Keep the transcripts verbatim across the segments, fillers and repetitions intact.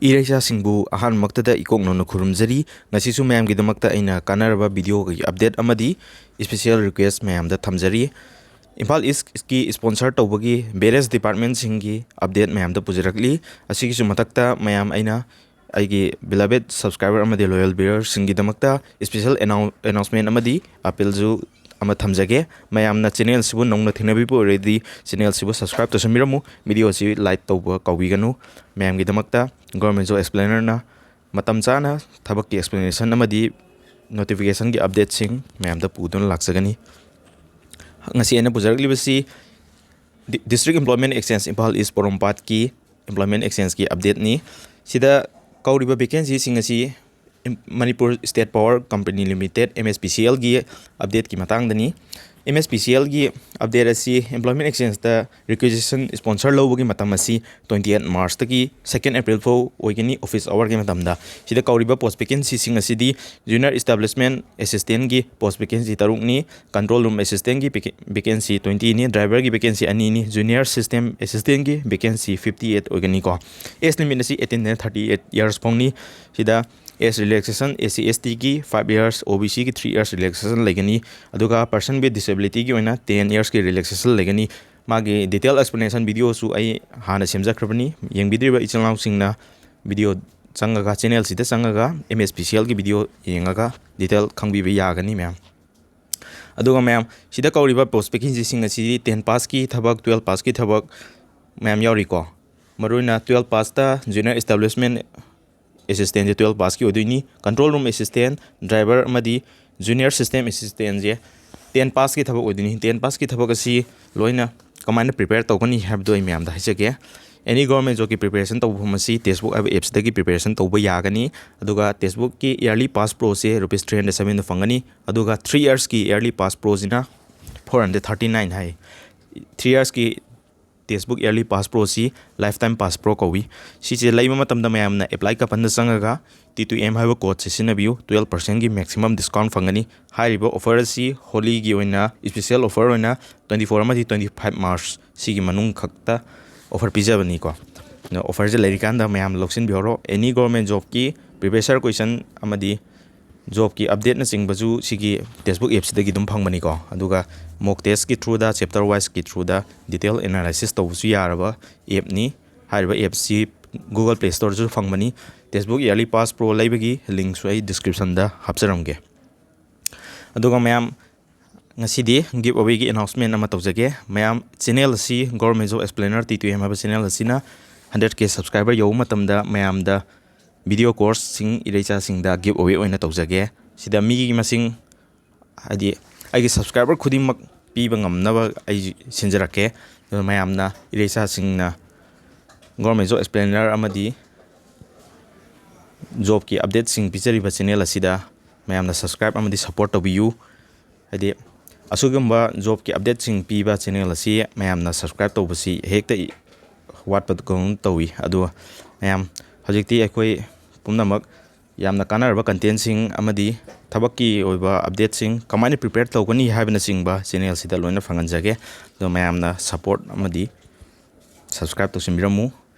ꯏꯔꯩꯆꯥꯁꯤꯡꯕꯨ ꯑꯍꯥꯟꯕꯃꯛꯇꯗ ꯏꯀꯣꯛ ꯅꯧꯅ ꯈꯨꯔꯨꯝꯖꯔꯤ꯫ ꯉꯁꯤꯁꯨ ꯃꯌꯥꯝꯒꯤꯗꯃꯛꯇ ꯑꯩꯅ ꯀꯥꯟꯅꯔꯕ ꯚꯤꯗꯤꯑꯣꯒꯤ ꯑꯞꯗꯦꯠ ꯑꯃꯗꯤ ꯏꯁꯄꯤꯁꯦꯜ ꯔꯤꯀ꯭ꯋꯦꯁ ꯃꯌꯥꯝꯗ ꯊꯝꯖꯔꯤ꯫ ꯏꯝꯐꯥꯜ ꯏꯁꯀꯤ ꯏꯁꯄꯣꯟꯁꯔ ꯇꯧꯕꯒꯤ ꯚꯦꯔꯤꯌꯁ ꯗꯤꯄꯥꯔꯠꯃꯦꯟꯁꯤꯡꯒꯤ ꯑꯞꯗꯦꯠ ꯃꯌꯥꯝꯗ ꯄꯨꯖꯔꯛꯂꯤ꯫ ꯑꯁꯤꯒꯤꯁꯨ ꯃꯊꯛꯇ ꯃꯌꯥꯝ, ꯑꯩꯅ ꯑꯩꯒꯤ beloved subscriber ꯑꯃꯗꯤ loyal viewerꯁꯤꯡꯒꯤꯗꯃꯛꯇ ꯏꯁꯄꯤꯁꯦꯜ ꯑꯦꯅꯥꯎꯟꯁꯃꯦꯟ ꯑꯃꯗꯤ ꯑꯄꯤꯜꯁꯨ ꯑꯃ ꯊꯝꯖꯒꯦ꯫ ꯃꯌꯥꯝꯅ ꯆꯦꯅꯦꯜꯁꯤꯕꯨ ꯅꯧꯅ ꯊꯦꯡꯅꯕꯤꯕ ꯑꯣꯏꯔꯗꯤ ꯆꯦꯅꯦꯜꯁꯤꯕꯨ ꯁꯕꯁꯀ꯭ꯔꯥꯏꯕ ꯇꯧꯁꯟꯕꯤꯔꯝꯃꯨ, ꯚꯤꯗꯤꯑꯣꯁꯤ ꯂꯥꯏꯛ ꯇꯧꯕ ꯀꯥꯎꯕꯤꯒꯅꯨ꯫ ꯃꯌꯥꯝꯒꯤꯗꯃꯛꯇ ꯒꯣꯔꯃꯦꯟ ꯖꯣꯕ ꯑꯦꯛꯁꯄ꯭ꯂꯦꯅꯔꯅ ꯃꯇꯝ ꯆꯥꯅ ꯊꯕꯛꯀꯤ ꯑꯦꯛꯁꯄ꯭ꯂꯦꯅꯦꯁꯟ ꯑꯃꯗꯤ ꯅꯣꯇꯤꯐꯤꯀꯦꯁꯟꯒꯤ ꯑꯞꯗꯦꯠꯁꯤꯡ ꯃꯌꯥꯝꯗ ꯄꯨꯗꯨꯅ ꯂꯥꯛꯆꯒꯅꯤ꯫ ꯉꯁꯤ ꯑꯩꯅ ꯄꯨꯖꯔꯛꯂꯤꯕꯁꯤ ꯗꯤ-, District Employment Exchange ꯏꯝꯐꯥꯜ ꯏꯁ ꯄꯣꯔꯣꯝꯄꯥꯠꯀꯤ employment exchangeꯀꯤ ꯑꯞꯗꯦꯠꯅꯤ꯫ ꯁꯤꯗ ꯀꯧꯔꯤꯕ ꯚꯦꯀꯦꯟꯁꯤꯁꯤꯡ ꯑꯁꯤ ꯏꯝ-, Manipur state power company limited, MSPCLꯒꯤ ꯑꯞꯗꯦꯠꯀꯤ ꯃꯇꯥꯡꯗꯅꯤ꯫ MSPCLꯒꯤ ꯑꯞꯗꯦꯠ ꯑꯁꯤ employment exchangeꯇ requisition sponsor ꯂꯧꯕꯒꯤ ꯃꯇꯝ ꯑꯁꯤ twenty eight Marchꯇꯒꯤ second April ꯐꯥꯎ ꯑꯣꯏꯒꯅꯤ, office hourꯒꯤ ꯃꯇꯝꯗ꯫ ꯁꯤꯗ ꯀꯧꯔꯤꯕ post vacancyꯁꯤꯡ ꯑꯁꯤꯗꯤ Junior Establishment Assistantꯀꯤ post vacancy ꯇꯔꯨꯛꯅꯤ, Control Room Assistantꯀꯤ vacancy twentyꯅꯤ, driverꯒꯤ vacancy ꯑꯅꯤꯅꯤ, Junior System Assistantꯀꯤ vacancy fifty eight ꯑꯣꯏꯒꯅꯤꯀꯣ꯫ Age limit ꯑꯁꯤ eighteen ꯗꯩꯅ thirty eight years ꯐꯥꯎꯅꯤ꯫ ꯁꯤꯗ age relaxation, SC STꯒꯤ five years, OBCꯒꯤ three years relaxation ꯂꯩꯒꯅꯤ꯫ ꯑꯗꯨꯒ person with disabilityꯒꯤ ꯑꯣꯏꯅ ten yearsꯀꯤ relaxation ꯂꯩꯒꯅꯤ꯫ ꯃꯥꯒꯤ detail explanation videoꯁꯨ ꯑꯩ ꯍꯥꯟꯅ ꯁꯦꯝꯖꯈ꯭ꯔꯕꯅꯤ꯫ ꯌꯦꯡꯕꯤꯗ꯭ꯔꯤꯕ ꯏꯆꯤꯜ ꯏꯅꯥꯎꯁꯤꯡꯅ video ꯆꯪꯉꯒ, channelꯁꯤꯗ ꯆꯪꯉꯒ MSPCLꯒꯤ video ꯌꯦꯡꯉꯒ detail ꯈꯪꯕꯤꯕ ꯌꯥꯒꯅꯤ ꯃꯌꯥꯝ꯫ ꯑꯗꯨꯒ ꯃꯌꯥꯝ, ꯁꯤꯗ ꯀꯧꯔꯤꯕ post vacancyꯁꯤꯡ ꯑꯁꯤꯗꯤ ten passꯀꯤ ꯊꯕꯛ, twelve passꯀꯤ ꯊꯕꯛ ꯃꯌꯥꯝ ꯌꯥꯎꯔꯤꯀꯣ꯫ ꯃꯔꯨꯑꯣꯏꯅ twelve passꯇ Junior Establishment Assistantꯁꯦ twelve passꯀꯤ ꯑꯣꯏꯗꯣꯏꯅꯤ꯫ Control Room Assistant, driver ꯑꯃꯗꯤ Junior System Assistantꯁꯦ ten passꯀꯤ ꯊꯕꯛ ꯑꯣꯏꯗꯣꯏꯅꯤ꯫ Ten passꯀꯤ ꯊꯕꯛ ꯑꯁꯤ ꯂꯣꯏꯅ ꯀꯃꯥꯏꯅ prepare ꯇꯧꯒꯅꯤ ꯍꯥꯏꯕꯗꯨ ꯑꯩ ꯃꯌꯥꯝꯗ ꯍꯥꯏꯖꯒꯦ꯫ Any government jobꯀꯤ preparation ꯇꯧꯕ ꯃꯐꯝ ꯑꯁꯤ Testbook ꯍꯥꯏꯕ appꯁꯤꯗꯒꯤ preparation ꯇꯧꯕ ꯌꯥꯒꯅꯤ꯫ ꯑꯗꯨꯒ Testbookꯀꯤ yearly pass proꯁꯦ rupees three hundred seventyꯗ ꯐꯪꯒꯅꯤ꯫ ꯑꯗꯨꯒ three yearsꯀꯤ yearly pass proꯁꯤꯅ four hundred thirty nine ꯍꯥꯏ꯫ Three yearsꯀꯤ Testbook yearly pass proꯁꯤ lifetime pass pro ꯀꯧꯏ꯫ ꯁꯤꯁꯦ ꯂꯩꯕ ꯃꯇꯝꯗ ꯃꯌꯥꯝꯅ apply couponꯗ ꯆꯪꯉꯒ T two M ꯍꯥꯏꯕ codeꯁꯦ ꯁꯤꯖꯤꯟꯅꯕꯤꯌꯨ꯫ Twelve percentꯀꯤ maximum discount ꯐꯪꯒꯅꯤ꯫ ꯍꯥꯏꯔꯤꯕ offer ꯑꯁꯤ ꯍꯣꯂꯤꯒꯤ ꯑꯣꯏꯅ special offer ꯑꯣꯏꯅ twenty four ꯑꯃꯗꯤ twenty five March ꯁꯤꯒꯤ ꯃꯅꯨꯡ ꯈꯛꯇ offer ꯄꯤꯖꯕꯅꯤꯀꯣ꯫ ꯑꯣꯐꯔꯁꯦ ꯂꯩꯔꯤꯀꯥꯟꯗ ꯃꯌꯥꯝ ꯂꯧꯁꯤꯟꯕꯤꯍꯧꯔꯣ꯫ Any government jobꯀꯤ previous year question ꯑꯃꯗꯤ ꯖꯣꯕꯀꯤ ꯑꯞꯗꯦꯠꯅꯆꯤꯡꯕꯁꯨ ꯁꯤꯒꯤ ꯇꯦꯛꯁꯕꯨꯛ ꯑꯦꯞꯁꯤꯗꯒꯤ ꯑꯗꯨꯝ ꯐꯪꯕꯅꯤꯀꯣ꯫ ꯑꯗꯨꯒ mock testꯀꯤ throughꯗ, chapter wiseꯀꯤ throughꯗ detail analysis ꯇꯧꯕꯁꯨ ꯌꯥꯔꯕ ꯑꯦꯞꯅꯤ꯫ ꯍꯥꯏꯔꯤꯕ ꯑꯦꯞꯁꯤ Google Play Storeꯗꯁꯨ ꯐꯪꯕꯅꯤ꯫ Textbook Yearly Pass Pro ꯂꯩꯕꯒꯤ ꯂꯤꯡꯛꯁꯨ ꯑꯩ descriptionꯗ ꯍꯥꯞꯆꯔꯝꯒꯦ꯫ ꯑꯗꯨꯒ ꯃꯌꯥꯝ, ꯉꯁꯤꯗꯤ give awayꯒꯤ announcement ꯑꯃ ꯇꯧꯖꯒꯦ꯫ ꯃꯌꯥꯝ, channel ꯑꯁꯤ Government Job Explainer T two M ꯍꯥꯏꯕ channel ꯑꯁꯤꯅ hundred K subscriber ꯌꯧꯕ ꯃꯇꯝꯗ ꯃꯌꯥꯝꯗ video courseꯁꯤꯡ ꯏꯔꯩꯆꯥꯁꯤꯡꯗ give away ꯑꯣꯏꯅ ꯇꯧꯖꯒꯦ꯫ ꯁꯤꯗ ꯃꯤꯒꯤ ꯃꯁꯤꯡ, ꯍꯥꯏꯗꯤ ꯑꯩꯒꯤ subscriber ꯈꯨꯗꯤꯡꯃꯛ ꯄꯤꯕ ꯉꯝꯅꯕ ꯑꯩ ꯁꯤꯟꯖꯔꯛꯀꯦ꯫ ꯑꯗꯨꯅ ꯃꯌꯥꯝꯅ, ꯏꯔꯩꯆꯥꯁꯤꯡꯅ Government Job Explainer ꯑꯃꯗꯤ ꯖꯣꯕꯀꯤ ꯑꯞꯗꯦꯠꯁꯤꯡ ꯄꯤꯖꯔꯤꯕ channel ꯑꯁꯤꯗ ꯃꯌꯥꯝꯅ subscribe ꯑꯃꯗꯤ support ꯇꯧꯕꯤꯌꯨ꯫ ꯍꯥꯏꯗꯤ ꯑꯁꯤꯒꯨꯝꯕ ꯖꯣꯕꯀꯤ ꯑꯞꯗꯦꯠꯁꯤꯡ ꯄꯤꯕ channel ꯑꯁꯤ ꯃꯌꯥꯝꯅ subscribe ꯇꯧꯕꯁꯤ ꯍꯦꯛꯇ ꯏ-, ꯋꯥꯠꯄꯗꯧꯅ ꯇꯧꯏ꯫ ꯑꯗꯨꯒ ꯃꯌꯥꯝ, ꯍꯧꯖꯤꯛꯇꯤ ꯑꯩꯈꯣꯏ ꯄꯨꯝꯅꯃꯛ ꯌꯥꯝꯅ ꯀꯥꯟꯅꯔꯕ contentꯁꯤꯡ ꯑꯃꯗꯤ ꯊꯕꯛꯀꯤ ꯑꯣꯏꯕ ꯑꯞꯗꯦꯠꯁꯤꯡ ꯀꯃꯥꯏꯅ prepare ꯇꯧꯒꯅꯤ ꯍꯥꯏꯕꯅꯆꯤꯡꯕ channelꯁꯤꯗ ꯂꯣꯏꯅ ꯐꯪꯍꯟꯖꯒꯦ꯫ ꯑꯗꯣ ꯃꯌꯥꯝꯅ support ꯑꯃꯗꯤ subscribe ꯇꯧꯁꯤꯟꯕꯤꯔꯝꯃꯨ꯫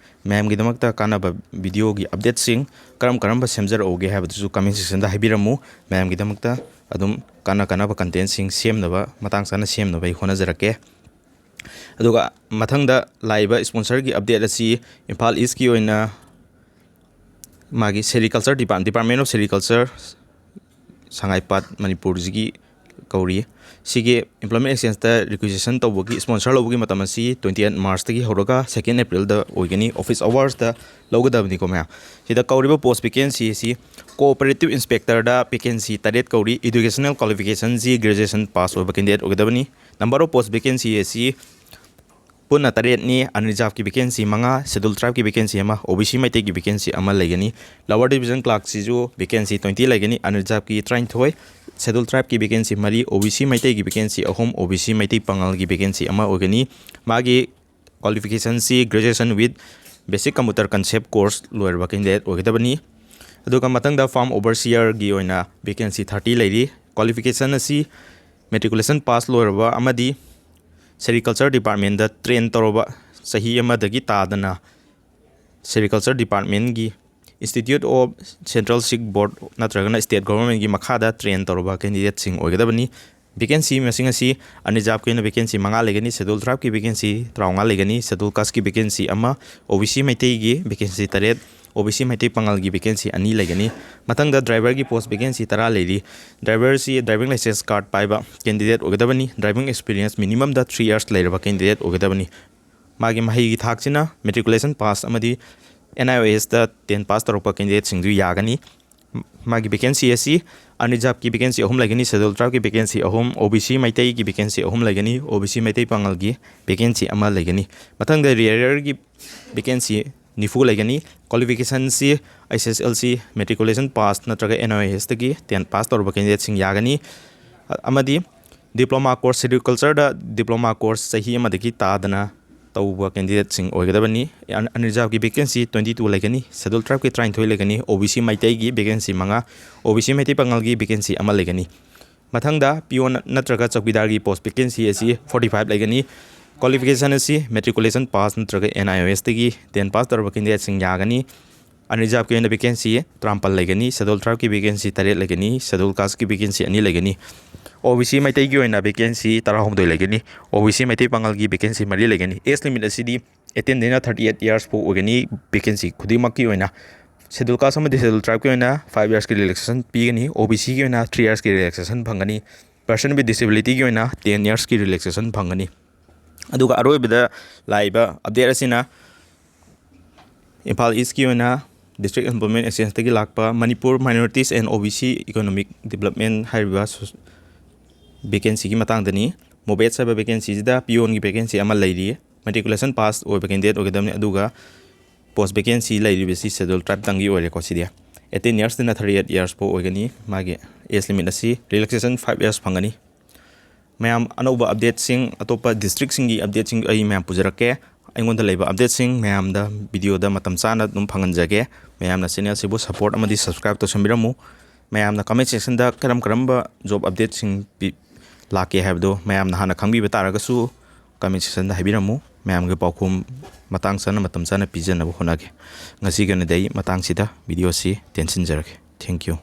ꯃꯌꯥꯝꯒꯤꯗꯃꯛꯇ ꯀꯥꯟꯅꯕ videoꯒꯤ ꯑꯞꯗꯦꯠꯁꯤꯡ ꯀꯔꯝ ꯀꯔꯝꯕ ꯁꯦꯝꯖꯔꯛꯎꯒꯦ ꯍꯥꯏꯕꯗꯨꯁꯨ comment sectionꯗ ꯍꯥꯏꯕꯤꯔꯝꯃꯨ꯫ ꯃꯌꯥꯝꯒꯤꯗꯃꯛꯇ ꯑꯗꯨꯝ ꯀꯥꯟꯅ ꯀꯥꯟꯅꯕ contentꯁꯤꯡ ꯁꯦꯝꯅꯕ, ꯃꯇꯥꯡ ꯆꯥꯅ ꯁꯦꯝꯅꯕ ꯑꯩ ꯍꯣꯠꯅꯖꯔꯛꯀꯦ꯫ ꯑꯗꯨꯒ ꯃꯊꯪꯗ ꯂꯥꯛꯏꯕ sponsorꯒꯤ ꯑꯞꯗꯦꯠ ꯑꯁꯤ ꯏꯝꯐꯥꯜ ꯏꯁꯀꯤ ꯑꯣꯏꯅ ꯃꯥꯒꯤ Sericulture Department, Department of Sericulture, ꯁꯉꯥꯏꯄꯥꯠ, ꯃꯅꯤꯄꯨꯔꯁꯤꯒꯤ ꯀꯧꯔꯤ꯫ ꯁꯤꯒꯤ employment exchangeꯇ requisition ꯇꯧꯕꯒꯤ, sponsor ꯂꯧꯕꯒꯤ ꯃꯇꯝ ꯑꯁꯤ twenty eight Marchꯇꯒꯤ ꯍꯧꯔꯒ second Aprilꯗ ꯑꯣꯏꯒꯅꯤ꯫ Office hoursꯇ ꯂꯧꯒꯗꯕꯅꯤꯀꯣ ꯃꯌꯥꯝ꯫ ꯁꯤꯗ ꯀꯧꯔꯤꯕ post vacancy ꯑꯁꯤ Cooperative Inspectorꯗ vacancy ꯇꯔꯦꯠ ꯀꯧꯔꯤ꯫ Educational qualificationꯁꯤ graduation pass ꯑꯣꯏꯕ candidate ꯑꯣꯏꯒꯗꯕꯅꯤ꯫ Number of post vacancy ꯑꯁꯤ ꯄꯨꯟꯅ ꯇꯔꯦꯠꯅꯤ꯫ Unreservedꯀꯤ vacancy ꯃꯉꯥ, Scheduled Tribeꯀꯤ vacancy ꯑꯃ, OBC ꯃꯩꯇꯩꯒꯤ vacancy ꯑꯃ ꯂꯩꯒꯅꯤ꯫ Lower Division Clerkꯁꯤꯁꯨ vacancy twenty ꯂꯩꯒꯅꯤ, Unreservedꯀꯤ ꯇꯔꯥꯅꯤꯊꯣꯏ, Scheduled Tribeꯀꯤ vacancy ꯃꯔꯤ, OBC ꯃꯩꯇꯩꯒꯤ vacancy ꯑꯍꯨꯝ, OBC ꯃꯩꯇꯩ ꯄꯥꯉꯜꯒꯤ vacancy ꯑꯃ ꯑꯣꯏꯒꯅꯤ꯫ ꯃꯥꯒꯤ qualificationꯁꯤ graduation with basic computer concept course ꯂꯣꯏꯔꯕ candidate ꯑꯣꯏꯒꯗꯕꯅꯤ꯫ ꯑꯗꯨꯒ ꯃꯊꯪꯗ farm overseerꯒꯤ ꯑꯣꯏꯅ vacancy thirty ꯂꯩꯔꯤ꯫ Qualification ꯑꯁꯤ matriculation pass ꯂꯣꯏꯔꯕ ꯑꯃꯗꯤ Sericulture Departmentꯗ train ꯇꯧꯔꯕ, ꯆꯍꯤ ꯑꯃꯗꯒꯤ ꯇꯥꯗꯅ Sericulture Departmentꯀꯤ Institute of Central Sikh Board ꯅꯠꯇ꯭ꯔꯒꯅ State Governmentꯀꯤ ꯃꯈꯥꯗ train ꯇꯧꯔꯕ candidateꯁꯤꯡ ꯑꯣꯏꯒꯗꯕꯅꯤ꯫ Vacancy ꯃꯁꯤꯡ ꯑꯁꯤ unreservedꯀꯤ ꯑꯣꯏꯅ vacancy ꯃꯉꯥ ꯂꯩꯒꯅꯤ, Scheduled Tribeꯀꯤ vacancy ꯇꯔꯥꯃꯉꯥ ꯂꯩꯒꯅꯤ, Scheduled Casteꯀꯤ vacancy ꯑꯃ, OBC ꯃꯩꯇꯩꯒꯤ vacancy ꯇꯔꯦꯠ, OBC ꯃꯩꯇꯩ ꯄꯥꯉꯜꯒꯤ vacancy ꯑꯅꯤ ꯂꯩꯒꯅꯤ꯫ ꯃꯊꯪꯗ driverꯒꯤ post vacancy ꯇꯔꯥ ꯂꯩꯔꯤ꯫ Driverꯁꯤ driving license card ꯄꯥꯏꯕ candidate ꯑꯣꯏꯒꯗꯕꯅꯤ꯫ Driving experience minimumꯗ three years ꯂꯩꯔꯕ candidate ꯑꯣꯏꯒꯗꯕꯅꯤ꯫ ꯃꯥꯒꯤ ꯃꯍꯩꯒꯤ ꯊꯥꯛꯁꯤꯅ matriculation pass ꯑꯃꯗꯤ NIOSꯇ ten pass ꯇꯧꯔꯛꯄ candidateꯁꯤꯡꯗꯨ ꯌꯥꯒꯅꯤ꯫ ꯃꯥꯒꯤ vacancy ꯑꯁꯤ unreservedꯀꯤ vacancy ꯑꯍꯨꯝ ꯂꯩꯒꯅꯤ, Scheduled Tribeꯀꯤ vacancy ꯑꯍꯨꯝ, OBC ꯃꯩꯇꯩꯒꯤ vacancy ꯑꯍꯨꯝ ꯂꯩꯒꯅꯤ, OBC ꯃꯩꯇꯩ ꯄꯥꯉꯜꯒꯤ vacancy ꯑꯃ ꯂꯩꯒꯅꯤ꯫ ꯃꯊꯪꯗ rearerꯒꯤ vacancy ꯅꯤꯐꯨ ꯂꯩꯒꯅꯤ꯫ Qualificationꯁꯤ HSLC, matriculation pass ꯅꯠꯇ꯭ꯔꯒ NIOSꯇꯒꯤ ten pass ꯇꯧꯔꯕ candidateꯁꯤꯡ ꯌꯥꯒꯅꯤ꯫ ꯑ-, ꯑꯃꯗꯤ diploma course, Sericultureꯗ diploma course ꯆꯍꯤ ꯑꯃꯗꯒꯤ ꯇꯥꯗꯅ ꯇꯧꯕ candidateꯁꯤꯡ ꯑꯣꯏꯒꯗꯕꯅꯤ꯫ ꯑꯟ-, unreservedꯀꯤ vacancy twenty two ꯂꯩꯒꯅꯤ, Scheduled Tribeꯀꯤ ꯇꯔꯥꯅꯤꯊꯣꯏ ꯂꯩꯒꯅꯤ, OBC ꯃꯩꯇꯩꯒꯤ vacancy ꯃꯉꯥ, OBC ꯃꯩꯇꯩ ꯄꯥꯉꯜꯒꯤ vacancy ꯑꯃ ꯂꯩꯒꯅꯤ꯫ ꯃꯊꯪꯗ peon ꯅꯠꯇ꯭ꯔꯒ ꯆꯧꯀꯤꯗꯥꯔꯒꯤ post vacancy ꯑꯁꯤ forty five ꯂꯩꯒꯅꯤ꯫ Qualification ꯑꯁꯤ matriculation pass ꯅꯠꯇ꯭ꯔꯒ NIOSꯇꯒꯤ ten pass ꯇꯧꯔꯕ candidateꯁꯤꯡ ꯌꯥꯒꯅꯤ꯫ Unreservedꯀꯤ ꯑꯣꯏꯅ vacancy ꯇꯔꯥꯃꯥꯄꯜ ꯂꯩꯒꯅꯤ, Scheduled Tribeꯀꯤ vacancy ꯇꯔꯦꯠ ꯂꯩꯒꯅꯤ, Scheduled Casteꯀꯤ vacancy ꯑꯅꯤ ꯂꯩꯒꯅꯤ꯫ OBC ꯃꯩꯇꯩꯒꯤ ꯑꯣꯏꯅ vacancy ꯇꯔꯥꯍꯨꯝꯗꯣꯏ ꯂꯩꯒꯅꯤ, OBC ꯃꯩꯇꯩ ꯄꯥꯉꯜꯒꯤ vacancy ꯃꯔꯤ ꯂꯩꯒꯅꯤ꯫ Age limit ꯑꯁꯤꯗꯤ eighteen ꯗꯩꯅ thirty eight years ꯐꯥꯎ ꯑꯣꯏꯒꯅꯤ vacancy ꯈꯨꯗꯤꯡꯃꯛꯀꯤ ꯑꯣꯏꯅ꯫ Scheduled Caste ꯑꯃꯗꯤ Scheduled Tribeꯀꯤ ꯑꯣꯏꯅ five yearsꯀꯤ relaxation ꯄꯤꯒꯅꯤ, OBCꯒꯤ ꯑꯣꯏꯅ three yearsꯀꯤ relaxation ꯐꯪꯒꯅꯤ, person with disabilityꯒꯤ ꯑꯣꯏꯅ ten yearsꯀꯤ relaxation ꯐꯪꯒꯅꯤ꯫ ꯑꯗꯨꯒ ꯑꯔꯣꯏꯕꯗ ꯂꯥꯛꯏꯕ update ꯑꯁꯤꯅ ꯏꯝꯐꯥꯜ Eastꯀꯤ ꯑꯣꯏꯅ District Employment Exchangeꯇꯒꯤ ꯂꯥꯛꯄ Manipur Minorities and OBC Economic Development ꯍꯥꯏꯔꯤꯕ ꯁꯣ-, vacancyꯒꯤ ꯃꯇꯥꯡꯗꯅꯤ꯫ MOBEDS ꯍꯥꯏꯕ vacancyꯁꯤꯗ peonꯒꯤ vacancy ꯑꯃ ꯂꯩꯔꯤ꯫ Matriculation pass ꯑꯣꯏꯕ candidate ꯑꯣꯏꯒꯗꯕꯅꯤ, ꯑꯗꯨꯒ post vacancy ꯂꯩꯔꯤꯕꯁꯤ Scheduled Tribeꯇꯪꯒꯤ ꯑꯣꯏꯔꯦꯀꯣ꯫ ꯁꯤꯗꯤ eighteen yearsꯇꯩꯅ thirty eight years ꯐꯥꯎ ꯑꯣꯏꯒꯅꯤ꯫ ꯃꯥꯒꯤ age limit ꯑꯁꯤ relaxation five years ꯐꯪꯒꯅꯤ꯫ ꯃꯌꯥꯝ, ꯑꯅꯧꯕ updateꯁꯤꯡ, ꯑꯇꯣꯞꯄ districtꯁꯤꯡꯒꯤ updateꯁꯤꯡ ꯑꯩ ꯃꯌꯥꯝ ꯄꯨꯖꯔꯛꯀꯦ꯫ ꯑꯩꯉꯣꯟꯗ ꯂꯩꯕ updateꯁꯤꯡ ꯃꯌꯥꯝꯗ videoꯗ ꯃꯇꯝ ꯆꯥꯅ ꯑꯗꯨꯝ ꯐꯪꯍꯟꯖꯒꯦ꯫ ꯃꯌꯥꯝꯅ channelꯁꯤꯕꯨ support ꯑꯃꯗꯤ subscribe ꯇꯧꯁꯟꯕꯤꯔꯝꯃꯨ꯫ ꯃꯌꯥꯝꯅ comment sectionꯗ ꯀꯔꯝ ꯀꯔꯝꯕ job updateꯁꯤꯡ ꯄꯤ-, ꯂꯥꯛꯀꯦ ꯍꯥꯏꯕꯗꯨ ꯃꯌꯥꯝꯅ ꯍꯥꯟꯅ ꯈꯪꯕꯤꯕ ꯇꯥꯔꯒꯁꯨ comment sectionꯗ ꯍꯥꯏꯕꯤꯔꯝꯃꯨ꯫ ꯃꯌꯥꯝꯒꯤ ꯄꯥꯎꯈꯨꯝ ꯃꯇꯥꯡ ꯆꯥꯅ ꯃꯇꯝ ꯆꯥꯅ ꯄꯤꯖꯅꯕ ꯍꯣꯠꯅꯒꯦ꯫ ꯉꯁꯤꯒꯤ ꯑꯣꯏꯅꯗꯤ ꯑꯩ ꯃꯇꯥꯡꯁꯤꯗ ꯚꯤꯗꯤꯑꯣꯁꯤ ꯇꯦꯟꯁꯤꯟꯖꯔꯒꯦ꯫ Thank you꯫